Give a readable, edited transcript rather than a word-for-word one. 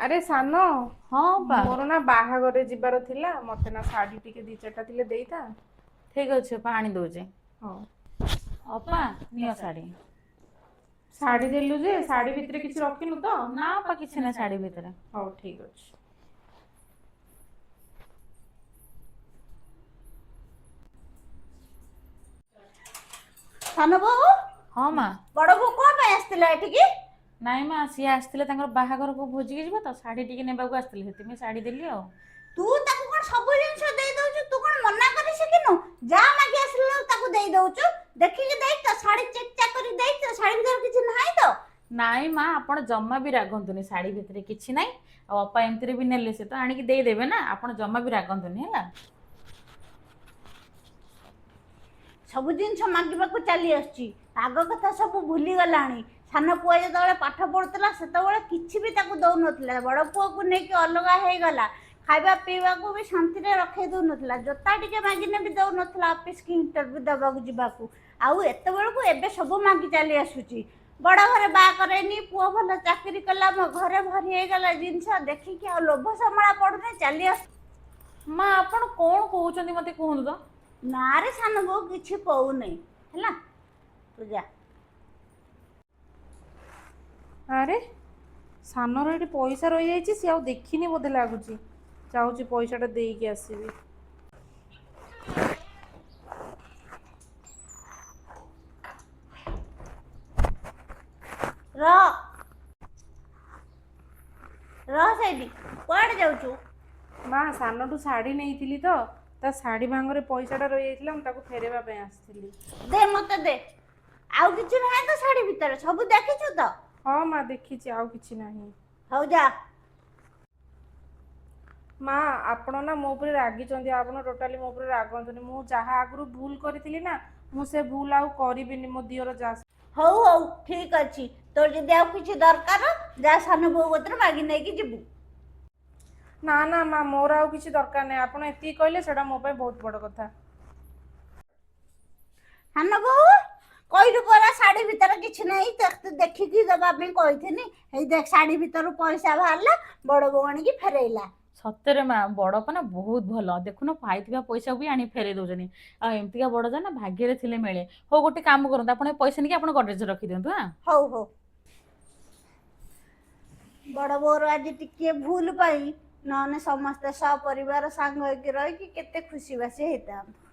ଆରେ ସାନ, ହଁ ଅପା। ମୋର ନା ବାହାଘରେ ଯିବାର ଥିଲା, ମତେ ନା ଶାଢୀ ଟିକେ ଦି ଚାରିଟା ଥିଲେ ଦେଇଥା। ଠିକ ଅଛି ଅପା, ଆଣି ଦଉଛି। ହଉ। ଅପା, ନିଅ ଶାଢୀ। ଶାଢୀ ଦେଲୁ ଯେ, ଶାଢୀ ଭିତରେ କିଛି ରଖିନୁ ତ? ନା ଅପା, କିଛି ନାହିଁ ଶାଢୀ ଭିତରେ। ହଉ, ଠିକ ଅଛି। ସାନ ବୋହୂ। ହଁ ମା। ବଡ ବୋହୂ କଣ ପାଇଁ ଆସିଥିଲା ଏଠିକି? ନାଇଁ ମା, ସିଏ ଆସିଥିଲେ ତାଙ୍କର ବାହାଘରକୁ ଭୋଜିକି ଯିବ ତ, ଶାଢୀ ଟିକେ ନେବାକୁ ଆସିଥିଲେ, ସେଥିପାଇଁ ଶାଢୀ ଦେଲି ଆଉ। ତୁ ତାକୁ କଣ ସବୁ ଜିନିଷ ଦେଇ ଦଉଛୁ? ତୁ କଣ ମନା କରି ଶିଖିନୁ? ଯାହା ମାଗି ଆସିଲା ବେଳକୁ ତାକୁ ଦେଇ ଦଉଛୁ। ଦେଖିକି ଦେଇ ତ, ଶାଢୀ ଚେକ୍ ଚାକ୍ କରି ଦେଇ ତ, ଶାଢୀ ଭିତରେ କିଛି ନାହିଁ ତ? ନାଇଁ ମା, ଆପଣ ଜମା ବି ରାଗନ୍ତୁନି, ଶାଢୀ ଭିତରେ କିଛି ନାହିଁ। ଆଉ ଅପା ଏମିତିରେ ବି ନେଲେ ସେ ତ ଆଣିକି ଦେଇଦେବେ ନା, ଆପଣ ଜମା ବି ରାଗନ୍ତୁନି, ହେଲା? ସବୁ ଜିନିଷ ମାଗିବାକୁ ଚାଲି ଆସୁଛି, ଆଗ କଥା ସବୁ ଭୁଲିଗଲାଣି। ସାନ ପୁଅ ଯେତେବେଳେ ପାଠ ପଢୁଥିଲା, ସେତେବେଳେ କିଛି ବି ତାକୁ ଦଉନଥିଲା। ବଡ଼ ପୁଅକୁ ନେଇକି ଅଲଗା ହେଇଗଲା, ଖାଇବା ପିଇବାକୁ ବି ଶାନ୍ତିରେ ରଖେଇ ଦଉନଥିଲା, ଜୋତା ଟିକେ ମାଗିନେ ବି ଦଉନଥିଲା ଅଫିସ କି ଇଣ୍ଟରଭ୍ୟୁ ଦେବାକୁ ଯିବାକୁ। ଆଉ ଏତେବେଳକୁ ଏବେ ସବୁ ମାଗି ଚାଲି ଆସୁଛି। ବଡ଼ ଘରେ ବାହା କରେନି, ପୁଅ ଭଲ ଚାକିରି କଲା, ମୋ ଘରେ ଭରି ହେଇଗଲା ଜିନିଷ ଦେଖିକି ଆଉ ଲୋଭ ସମ୍ଭାଳା ପଡୁନି, ଚାଲି ଆସୁ। ମା, ଆପଣ କଣ କହୁଛନ୍ତି ମତେ କୁହନ୍ତୁ ତ। ନା ରେ ସାନ ବୋଉ, କିଛି କହୁନି, ହେଲା, ତୁ ଯା। ଆରେ, ସାନର ଏଠି ପଇସା ରହିଯାଇଛି, ସିଏ ଆଉ ଦେଖିନି ବୋଧେ ଲାଗୁଛି। ଯାଉଛି ପଇସାଟା ଦେଇକି ଆସିବି। ରହ, ରହ ସେଇଠି, କୁଆଡ଼େ ଯାଉଛୁ? ମା, ସାନଠୁ ଶାଢୀ ନେଇଥିଲି ତ, ତା ଶାଢୀ ଭାଙ୍ଗରେ ପଇସାଟା ରହିଯାଇଥିଲା, ମୁଁ ତାକୁ ଫେରେଇବା ପାଇଁ ଆସିଥିଲି। ଦେ, ମତେ ଦେ। ଆଉ କିଛି ନାହିଁ ତ ଶାଢୀ ଭିତରେ? ସବୁ ଦେଖିଛୁ ତ? ହଁ ମା, ଦେଖିଛି, ଆଉ କିଛି ନାହିଁ। ହଉ, ଯା। ମା, ଆପଣ ନା ମୋ ଉପରେ ରାଗିଛନ୍ତି, ଆପଣ ଟୋଟାଲି ମୋ ଉପରେ ରାଗନ୍ତୁନି। ମୁଁ ଯାହା ଆଗରୁ ଭୁଲ କରିଥିଲି ନା, ମୁଁ ସେ ଭୁଲ ଆଉ କରିବିନି, ମୋ ଦିଅର ଯା। ହଉ ହଉ, ଠିକ ଅଛି। ତୋର ଯଦି ଆଉ କିଛି ଦରକାର, ଯା ସାନ ବୋଉ କତିରେ ମାଗି ନେଇକି ଯିବୁ। ନା ନା ମା, ମୋର ଆଉ କିଛି ଦରକାର ନାହିଁ। ଆପଣ ଏତିକି କହିଲେ, ସେଇଟା ମୋ ପାଇଁ ବହୁତ ବଡ଼ କଥା। ସାନ ବୋଉ, କହିଲୁ ପରା ଶାଢୀ ଭିତରେ କିଛି ନାହିଁ, ଦେଖିକି ଦେବା ପାଇଁ କହିଥିନି। ଏଇ ଦେଖ, ଶାଢୀ ଭିତରୁ ପଇସା ବାହାରିଲା, ବଡ ବୋଉ ଆଣିକି ଫେରେଇଲା। ସତରେ ମା, ବଡ ଅପା ନା ବହୁତ ଭଲ। ଦେଖୁନ, ପାଇଥିବା ପଇସା ବି ଆଣି ଫେରେଇ ଦଉଛନ୍ତି। ଆଉ ଏମିତିକା ବଡ ଯା ନା ଭାଗ୍ୟରେ ଥିଲେ ମିଳେ। ହଉ, ଗୋଟେ କାମ କରନ୍ତୁ, ଆପଣ ଏ ପଇସା ନେଇକି ଆପଣ ଗଡରେଜରେ ରଖିଦିଅନ୍ତୁ, ହାଁ। ହଉ ହଉ। ବଡ ବୋଉର ଆଜି ଟିକିଏ ଭୁଲ ପାଇଁ ନହେଲେ ସମସ୍ତେ ସପରିବାର ସାଙ୍ଗ ହେଇକି ରହିକି କେତେ ଖୁସି ବାସି ହେଇଥାନ୍ତୁ।